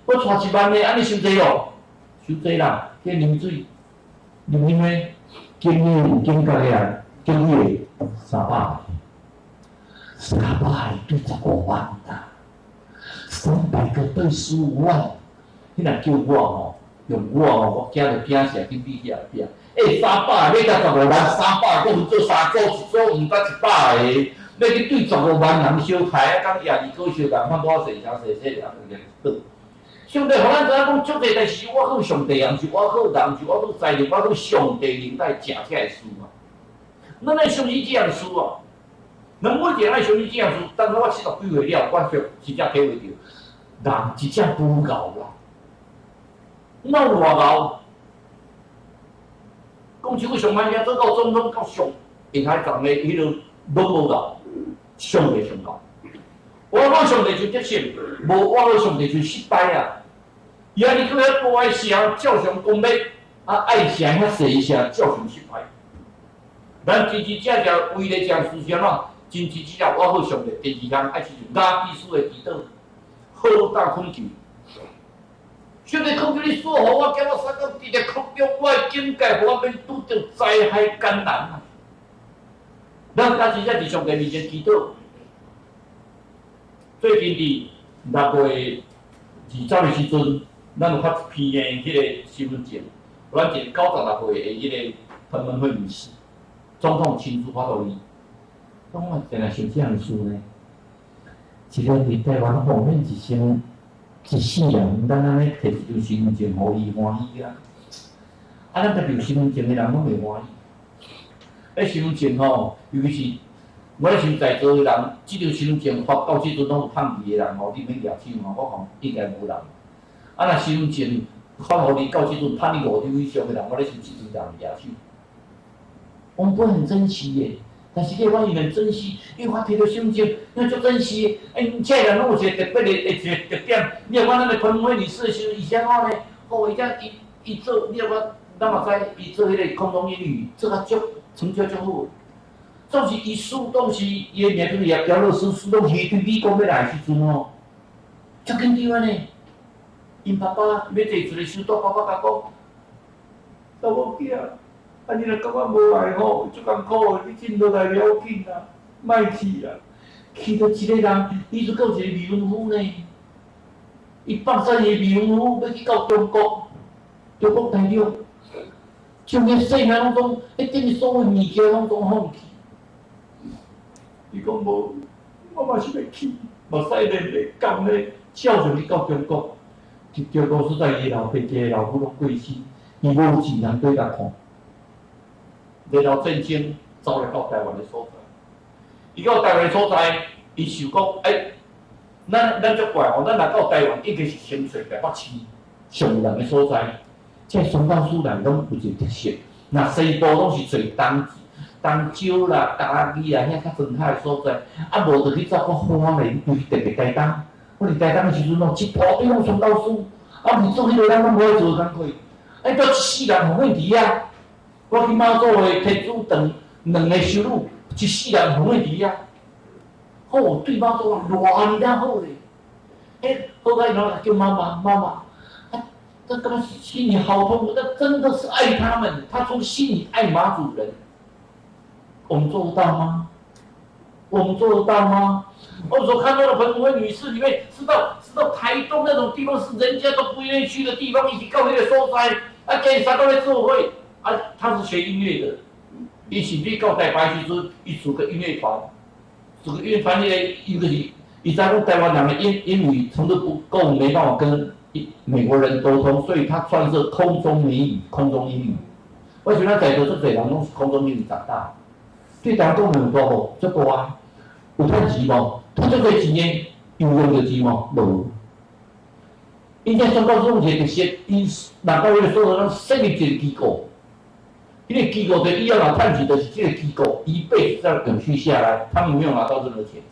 A: 我帶1萬个，按呢傷濟哦，傷濟啦，去啉水，啉啥物？警有警覺的人，警的300，300對15萬啊，300個對15萬，你若叫我吼，用我吼，我驚就驚死，緊比起後壁。欸，三百個欲共十五萬，三百個分做三組，一組毋達100個，欲去對十五萬人相刣，啊，敢耶利哥相共款，多少啥細細人倒。上帝予咱知影講，足濟代志我靠上帝，毋是我靠人，毋是我靠財力，我靠上帝能帶成這个事啊。咱愛相信這項事啊，咱每一個人愛相信這項事。當我70幾歲了，我就真正體會著，人真正不𠢕啦，哪有偌𠢕？講這句上歹聽，做到總統到上下海站的彼落攏無𠢕，上帝上𠢕。我靠上帝就得勝，無我靠上帝就失敗啊！耶利哥遐大个城，照常攻欲，啊，愛城遐細城照常失敗。咱真真正正為了這項事是按怎？真真正正我靠上帝，第二項愛是雅比斯的祈禱，好大懇求。上帝懇求你賜予我，叫我三工佇咧空中，我的境界，予我免拄著災害艱難啊！咱敢真正佇上帝面前祈禱。最近佇6月20的時陣，咱有發一篇的彼個身份證，咱一個96歲的彼個彭文惠女士，總統親自發予伊。講我定定想這樣事呢，一個佇台灣方面一生一世人，咱按呢提一張身份證予伊歡喜啊！啊，咱家己有身份證的人攏袂歡喜。彼身份證吼，尤其是我咧想在座的人，這張身份證發到這陣攏有趁錢的人吼，你免舉手吼，我看應該無人。啊，若身份證發予你到這陣趁你5張以上的人，我咧想這陣人舉手。我們不會很珍惜的，但是這我因很珍惜，因為我提著身份證，那足珍惜。欸，這個人攏有一個特別的一個特點。你若看咱的彭慧女士的時陣，伊是按怎呢？哦，伊遮伊伊做，你若看咱嘛知，伊做彼個空中英語做甲足成就足好。總是伊主動是伊的名叫做葉老師，主動是對美國欲來的時陣吼，足緊張呢。𪜶爸爸欲坐一個首都，爸爸共講：查某囝，啊你若感覺無愛吼，足艱苦的，你振落來袂要緊啦，莫去啦。去著一個人，伊就閣有一個未婚夫呢。伊放捨伊的未婚夫，欲去到中國，中國大陸，將伊性命攏總，彼頂的所有物件攏總放棄。伊講無，我嘛是欲去，目屎咧咧講咧，笑上去到中國，佇中國所在，伊老爸一个老母攏過身，伊無錢通對共看。然後戰爭走來到台灣的所在，伊到台灣的所在，伊想講，欸，咱足怪吼，咱若到台灣，應該是先揣台北市上有人的所在。這宣教師人攏有一個特色，若西部攏是揣東東石啦、嘉義啊，遐較莊腳的所在，啊無就去走較歡咧，尤其特別台東。我佇台東的時陣吼，一大堆攏宣教師，啊毋是做彼个人攏無愛做工課，啊到一世人奉獻佇遐。我去媽祖的天主堂，兩个修女，一世人奉獻佇遐。好，對媽祖偌爾仔好咧，欸，好佳伊攏叫媽媽媽媽，啊，這感覺心裡好痛，那真的是愛他們，他從心裡愛馬祖人。我們做得到嗎？我們做得到嗎？我所看到的彭慧女士裡面，是到台東那種地方，是人家都不願意去的地方，一起到彼个所在，啊，見啥都來做會，啊，他是學音樂的，伊是去到台北時陣，伊組個音樂團，組個音樂團，彼個伊就是，伊知影台灣人的英語程度不夠，沒辦法跟美國人溝通，所以他創設空中美語、空中英語。我想咱在座足濟人攏是空中英語長大，對台灣講有大無？足大啊！有趁錢無？趁足濟錢的，有用著錢無？無。𪜶這宣教師有一個特色，𪜶若到彼个所在，攏設立一個機構，彼個機構就以後若趁錢，就是這個機構一輩子這樣永續下來，他們沒有拿到任何錢。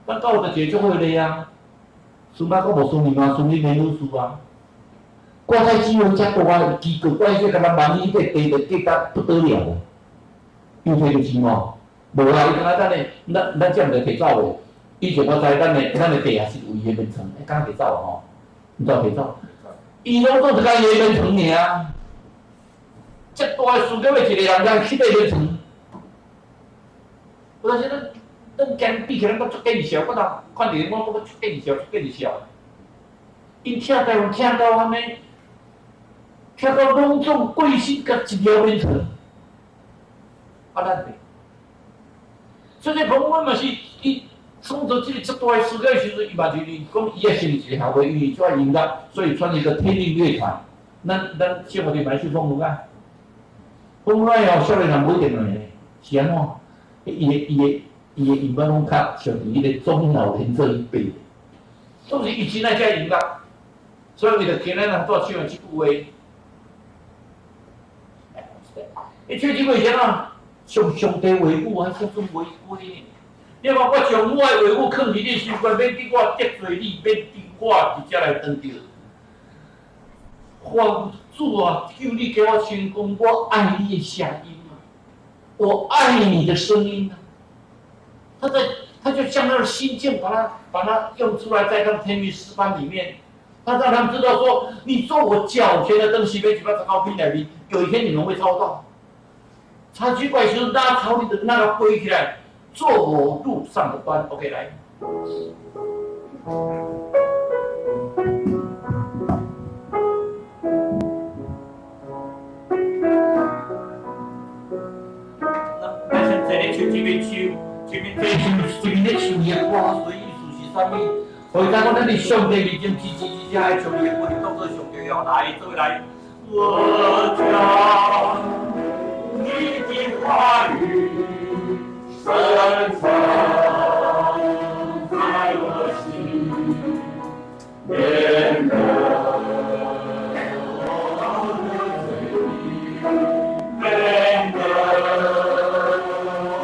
A: 咱教會就一個足好例啊，孫媽閣無孫你嗎？孫你沒女士啊。掛在機會遮大個機構，掛這個敢若萬一個地就價得不得了。有摕著錢無？無啊！伊敢若等下，咱這毋著提走的。以前我知咱的地下室有伊的眠床，欸，敢提走啊吼？毋知有提走？伊攏總是共伊的眠床爾。遮大个事業的一個人，才去買眠床。有當時咱咱比起來，咱足見笑，我若看著我感覺足見笑，足見笑。𪜶疼台灣疼到按呢，疼到攏總過身佮一條眠床。啊，咱呢？所以彭文嘛是伊創造這個遮大个世界的時陣，伊嘛就是講伊愛成立一個協會，因為伊最愛音樂，所以創立一個天韻樂團。咱生活佇馬來西亞風雨啊，風雨哦，少年人無一定會，是按怎？伊的音樂攏較像佇彼個中老年這一輩，總是伊真愛聽音樂，所以伊就聽咱人拄唱的這句話。伊唱這句話是按怎？上上帝話語還叫做違規呢？你看我將我的話語囥佇你心肝，免得我得罪你，免得我佇遮來當著。奉主啊，求你給我成功，我愛你的聲音啊，我愛你的聲音啊。他就將他的心境把它用出來，在他們天韻詩班裡面，他讓他們知道說，你做我腳前的燈，西邊舉辦十九篇內面，有一天你們會遭到。插曲怪獸拉草你的那個背起來，做我路上的燈。OK，來。咱先坐咧唱這邊唱，這邊這唱，這邊咧唱伊的歌，所以意思是啥物？所以講，咱佇上帝面前，支支支支愛唱伊的歌，你當作上重要。來，做伙來。我將你的話語深藏在我心，免得我得罪你，免得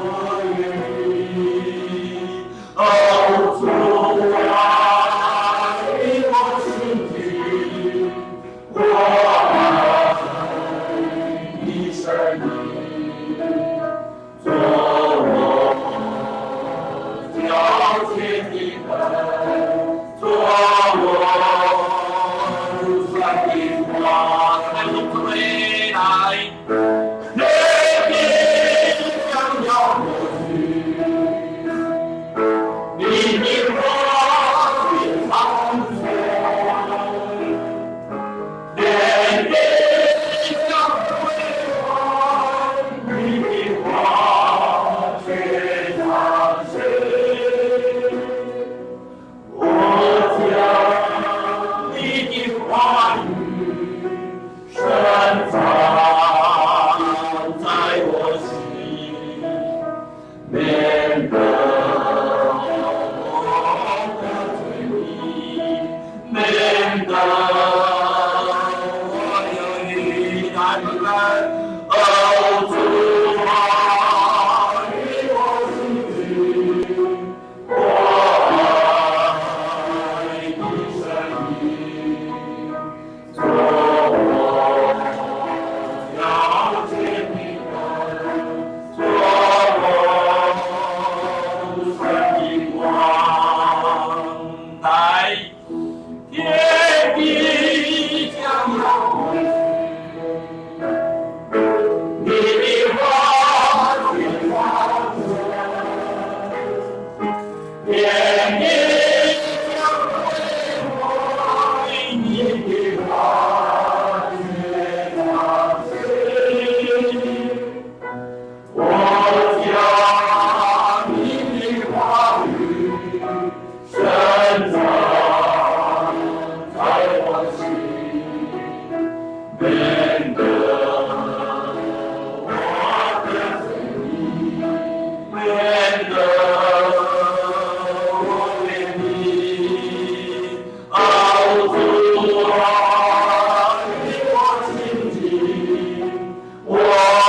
A: 我與你。哦，主啊，你我親近，我愛你聲音，做我腳前的燈，做我路上的光。來，用嘴來，列國將要過去，你的話語長存，列國將歸還，你的話卻長。哦，主啊，與我親近，我愛的聲音，做我腳前的燈，做我路上的光。來，天地將要過去，你的話卻長存；天地將會過去，你的話卻長存。我將你的話語深藏在我心，免得我得罪你，免得我悖逆。哦，主啊，與我親近，我愛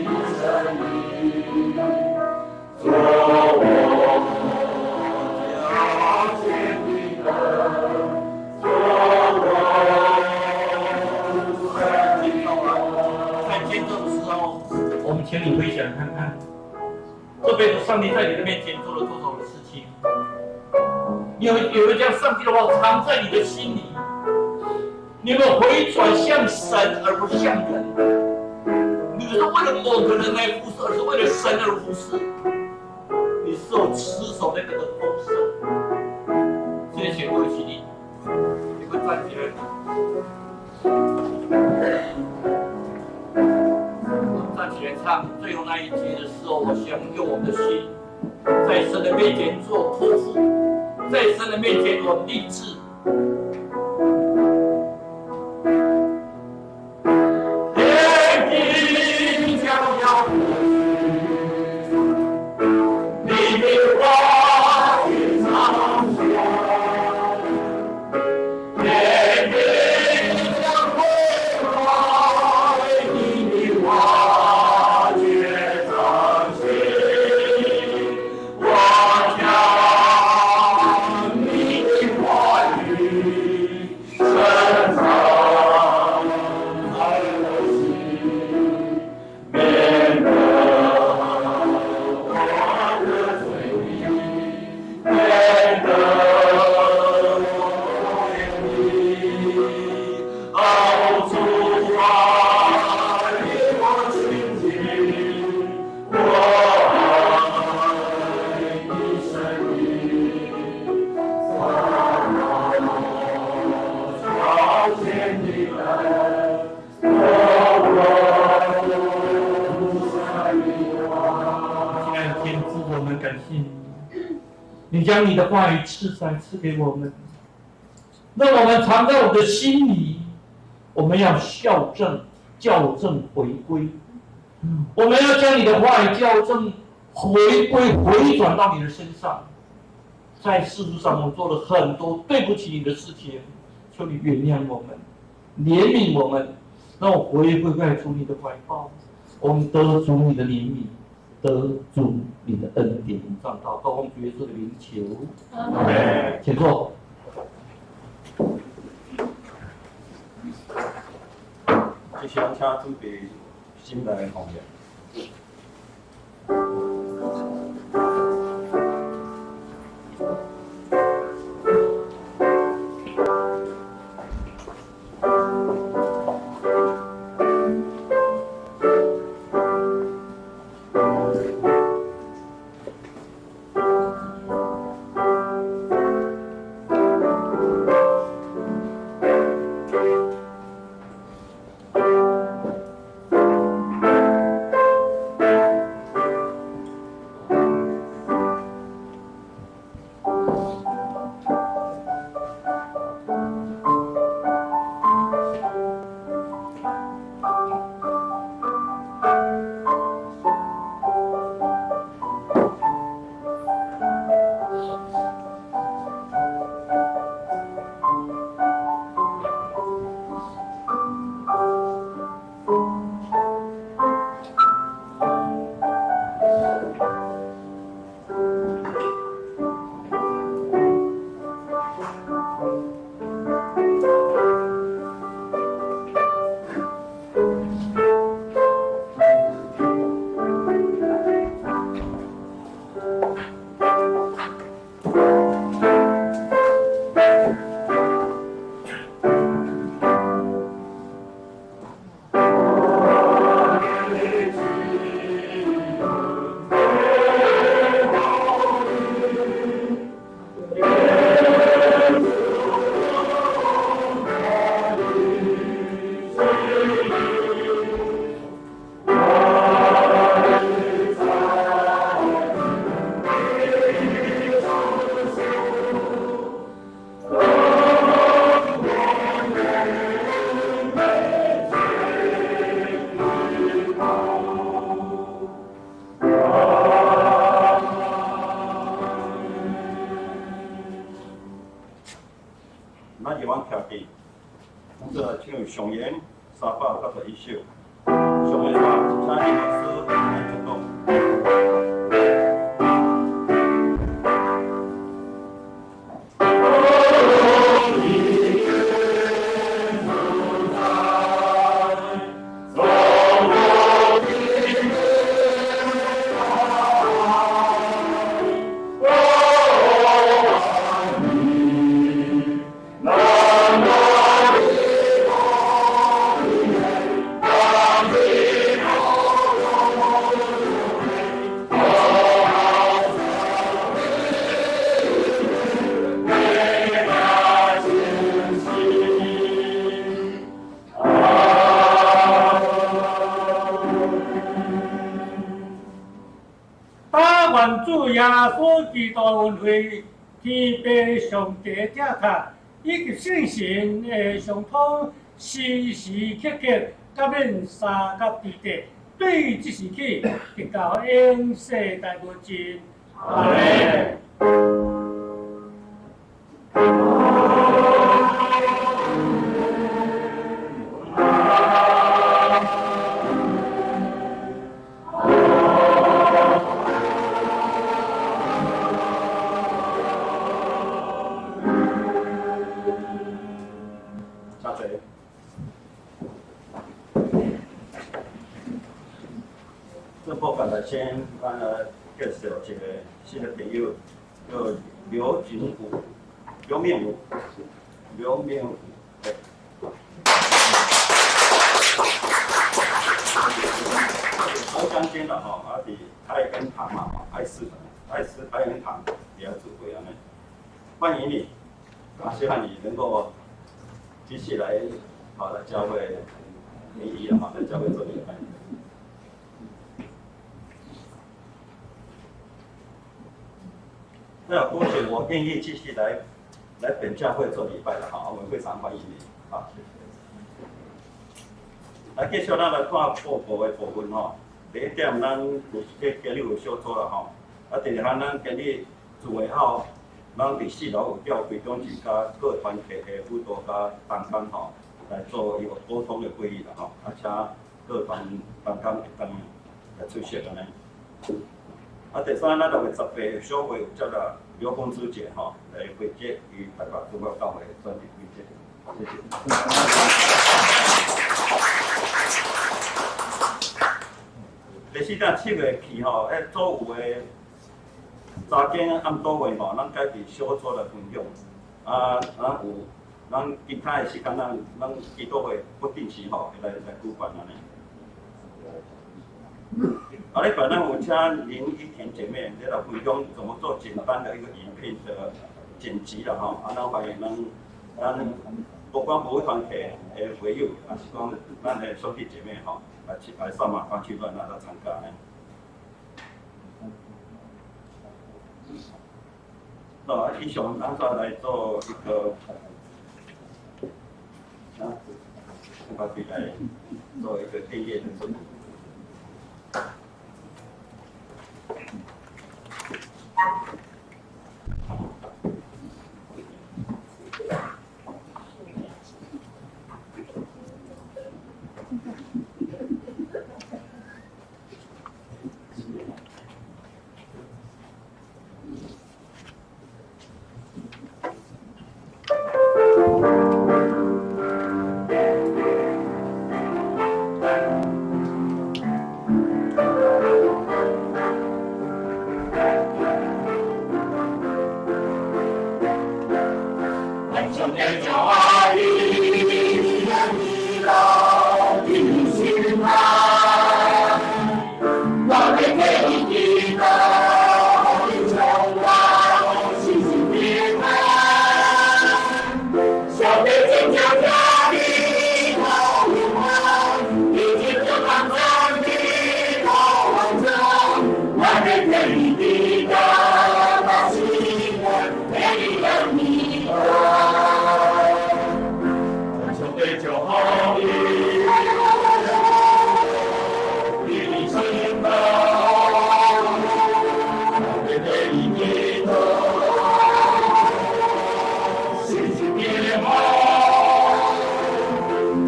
A: 的聲音，做我腳前的燈，做我路上的光。
C: 在間奏的時候，我們請你回想看看，這輩子上帝在你的面前做了多少的事情？你有沒有將上帝的話藏在你的心裡？你有沒有回轉向神而不是向人？你不是為了某個人來服侍，而是為了神而服侍。你是否持守那個的豐盛？現在請各位起立，你們站起來。站起來唱最後那一節的時候，我想用我們的心，在神的面前做托付，在神的面前我立志。
A: 天地將要過去，你的話卻長存；天地將會過去，你的話卻長存。我將你的話語深藏在我心，免得我得罪你，免得我悖逆。哦，主啊，與我親近，我愛的聲音，做我腳前的燈，做我路上的光。
C: 親愛的天父，我們感謝你，你將你的話語賜給我們，讓我們藏在我們的心裡。我們要校正、校正回歸，我們要將你的話語校正回歸、回轉到你的身上。在世俗上，我們做了很多對不起你的事情，求你原諒我們，憐憫我們，讓我回歸在主你的懷抱，我們得主你的憐憫，得主你的恩典。這樣禱告，奉主耶穌的名求，
B: 阿門。
C: 請坐。
D: 這首請準備新來的奉獻。
A: Thank 這唱上言381首，上言話，請林老師來主導。
E: 但願主耶穌基督恩惠、天父上帝疼疼，以及聖神的相通，時時刻刻佮恁相佮佇底，對這時起，直到永世代無盡。阿們。
A: 請坐。這部分來先咱來介紹一個新的朋友，叫劉景武、劉面武、劉面武。對。我將軍啦吼，啊佇愛恩堂嘛吼，愛斯愛斯愛恩堂也主會按呢，歡迎你，啊，希望你能夠繼續來，好來教會聯誼啊，來教會做禮拜。那恭喜我願意繼續來本教會做禮拜的哈，我們非常歡迎你啊！謝謝。來繼續咱來看報告的部分吼。第一點，咱有去今日有小組啦吼。啊，第二項，咱今日聚會後，咱佇四樓有召會長佮各團體的輔導佮同工吼，來做一個溝通的會議啦吼。啊，請各團同工會當來出席按呢。啊，第三，咱6月18小會有接啦劉公子姐吼來匯集於台北中國教會專題會集，謝謝。第四點，7月起吼，彼所有的早間暗晡會吼，咱改佇小組來分享。啊，咱有咱其他的時間，咱祈禱會不定時吼會來舉辦按呢。啊，禮拜咱有請林依婷姐妹來分享怎麼做簡單的一個影片的剪輯啦吼。啊，咱歡迎咱不管無團體的會友，還是講咱的兄弟姐妹吼，來去來掃碼發去亂來參加呢。那以上咱再來做一個，啊，我哋來做一個訂閱的做。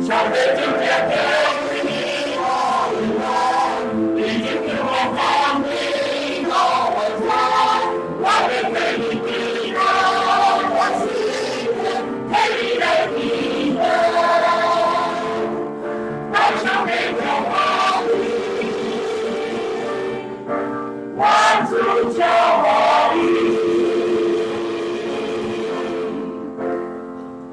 F: 上帝真正叫你我永，已经叫我放你我稳我要替你祈祷，我是替你來祈禱，當上帝祝福你，願主祝福你。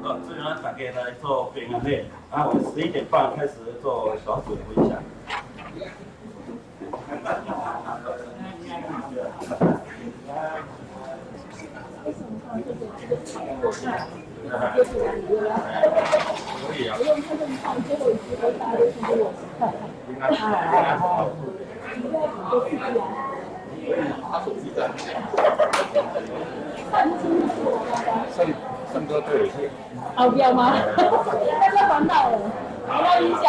A: 好，這邊大家來做平安禮，啊，我們11點半開始做小組的分享。可以啊。
D: 唱唱歌都有些。
G: 好不要嗎？太煩惱了，我要音效。